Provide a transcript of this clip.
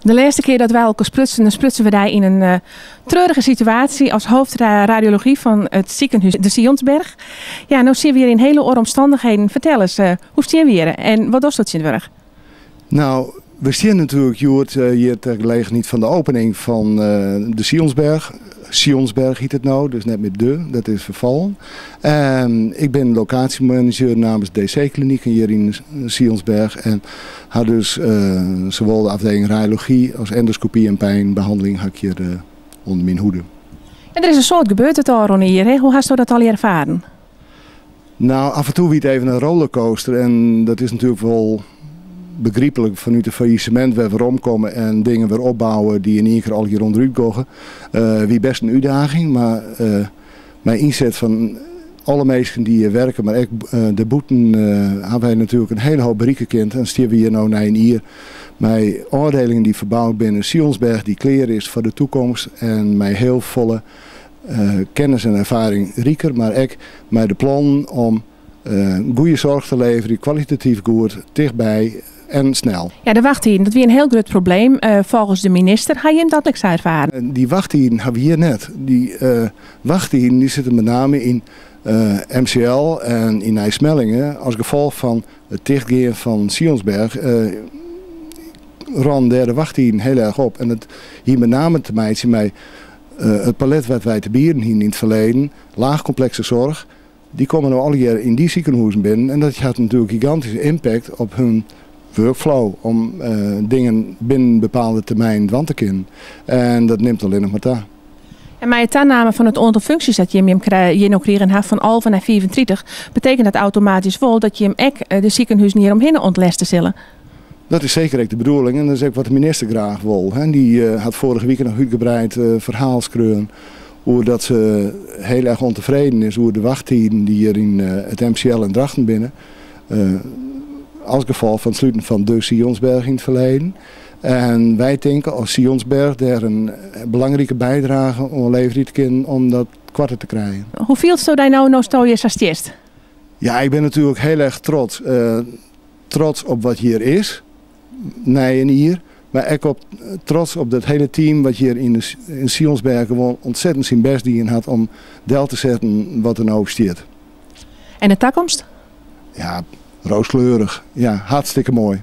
De lêste kear dat wy elkoar sprutsen, dan sprutsen we dy yn in eh, treurige situaasje as hoofd radiology fan it sikehûs de Sionsberg. Ja, no steane we hjir yn hiele oare omstannichheden. Fertel ris, eh, hoe steane we hjir en wat dochsto tsjintwurdich? Nou, we steane natuerlik hjoed hjir ter gelegenheid fan de opening fan de Sionsberg. Sionsberg hjit it no, dus net mear de, dat is ferfallen. Ik bin lokatiemanager namens DC-klinieken hjir yn Sionsberg en ha dus sawol de afdeling radiology as endoscopy en pijnbehandeling ha ik hjir ûnder myn hoede. En der is in soad gebeurd it ôfrûne jier, hè? Hoe hasto dat allegear erfaren? Nou, af en toe wie it even in rollercoaster en dat is natuerlik wol begryplik fanút in faillissemint wer weromkomme en dingen wer opbouwe dy't yn ien kear allegear ûnderút gogge. Wie best in útdaging, mar mei ynset fan alle minsken dy't hjir werke, mar ek dêrbûten ha wy natuerlik in hiele hoop berikke kind. En steane we hjir no nei in jier mei ôfdelingen dy't ferboud binne, Sionsberg dy't klear is foar de toekomst en mei hiel folle kennis en erfaring riker, mar ek mei de plannen om goede soarch te leverjen, kwalitatyf goed, tichtby en snel. Ja, de wachttiden, dat wie in hiel grut probleem folgens de minister. Ha jim dat ek sa erfaren? Dy wachttiden ha we hjir net. Dy wachttiden dy sitte met name yn MCL en yn Nij Smellinghe as gefolch fan it tichtgean fan Sionsberg rûnen dêr de wachttiden hiel erch op. En dat hie met name te meitsjen mei it palet wat wy te bieden hienen yn it ferleden, laachkomplekse soarch, dy komme no allegear yn dy sikehûzen binnen en dat hat natuerlik gigantyske impact op hun workflow om dingen binnen bepaalde termyn dwaan te kinnen. En dat nimt allinnich mar ta. En mei it taname fan it oantal funksjes dat jim hjir no krigen ha fan 11 nei 35, betekent dat automatysk wol dat jim ek de sikehûzen hjir omhinne ûntlêste sille? Dat is seker ek de bedoeling en dat is ek wat de minister graach wol. Dy hat foarige wike noch útgebreid ferhaal skreaun oer dat se hiel erch ûntefreden is oer de wachttiden dy't hjir yn it MCL yn Drachten binne. As gefolch fan it sluten fan de Sionsberg yn it ferleden. En wy tinke as Sionsberg dêr in belangrike bydrage oan leverje te kinnen om dat koarter te krijen. Hoe fielsto dy no, no'tsto hjir sa stiest? Ja, ik bin natuerlik hiel erch trots. Trots op wat hjir is, nei in jier. Mar ek op, trots op dat hiele team wat hjir yn yn Sionsberg gewoan ûntsettend syn bêst dien hat om del te setten wat der no stiet. En de takomst? Ja, rooskleurich. Ja, hartstikke moai.